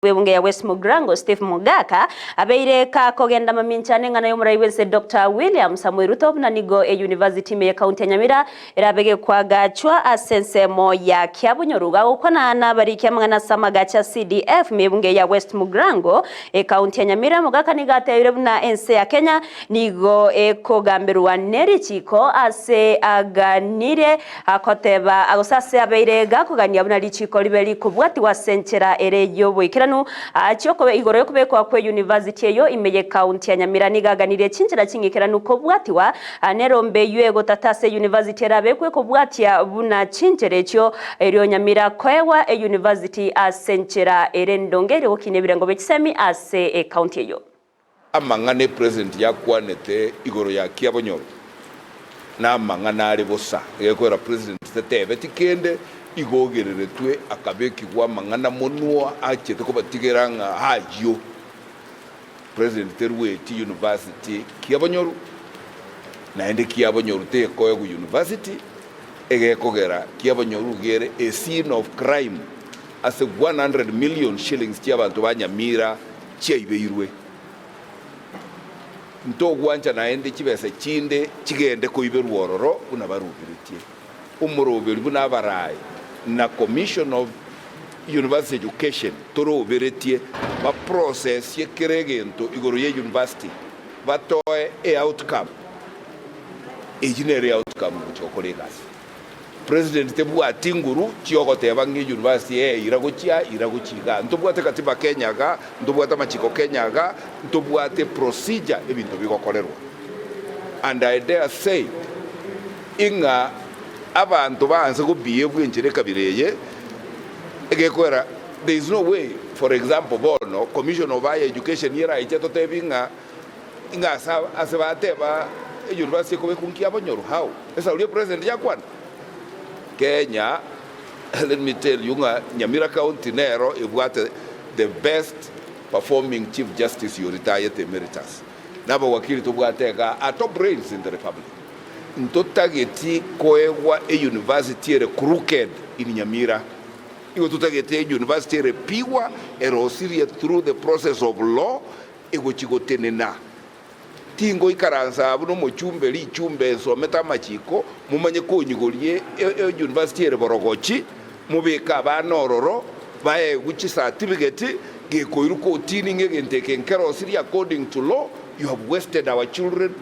Bw'ebunge ya West Mugirango Steve Mogaka abeire kakogenda mamincha neng'ana y'omorai bw'ense Doctor William Samoei Ruto buna nigo eyunivasiti ime y'ekaunti ya Nyamira erabe gekwagachwa ase ensemo ya Kiabonyoru. Gagokwana nabariki amang'ana ase amagacho a CDF ime y'ebunge ya West Mugirango ekaunti ya Nyamira, Mogaka nigo atebire buna ense ya Kenya nigo ekogamberwa nerichiko ase aganire Akoteba, gose ase abeire gakogania buna richiiko ribe rikobwatigwa ase enchera ere y'oboikeranu, achie okobe igoro y'okobekwa kwe university eyio ime y'ecounty ya Nyamira nigo aganirie chinchera ching'ikeranu kobwatigwa nerombe eyio egotata ase university erabekwe kobwatia buna chinchera echio erio Nyamira koegwa euniversity ase enchera ere endonge erio gokinia ebirengo bie chisemi ase ecounty eyio. Amang'ana epresident yakwanete igoro ya Kiabonyoro namang'ana are bosa, egekoera president tetebeti kende, igo ogereretwe akabekigwa amang'ana monwa achete kobatigera ng'a ayio president terueti university Kiabonyoru naende Kiabonyoru tekoegwa university egekogera Kiabonyoru iga ere a scene of crime ase 100 million shillings chiabanto ba Nyamira chiaibeirwe. Ntogwancha naende chibesa chinde chigende koiberwa ororo buna baruberetie omoroberi buna abarai na Commission of University Education toroberetie baprocesie kera egento igoro ye university batoe eoutcome. Eyio nere eoutcome gochia gokora egasi. President tebwati nguru chiogoteba ng'a university eye ira gochia ira gochia igaa. Ntobwate katiba Kenya igaa, ntobwate amachiko Kenya igaa, ntobwate procedure ebinto bigokorerwa. And I dare say ing'a abanto baanse go behave enchera ekabira eye egekoera there is no way for example bono commission of higher education eraiche totebi ng'a Ing'a ase ase bateba university ekobekwa nkiabonyoru how? Esauri ya president yakwana? Kenya let me tell you ng'a Nyamira county nero ebwate the best performing chief justice yoritayete emeritus. Nabawakili tobwate igaa are top brains in the republic. Ntotageti koegwa e university ere crooked in Nyamira. Igo totagete e university ere pure erosirie through the process of law egochia gotenena. Tingoikaransa abwo nomochumbe richumbe nsomete amachiko, momanye konyigoria eyunivasiti ere borogochi, mobeke abana ororo, baegwe chisatibigeti, gekoirwa kotini ng'a egento eke nkerosirie according to law, you have wasted our children.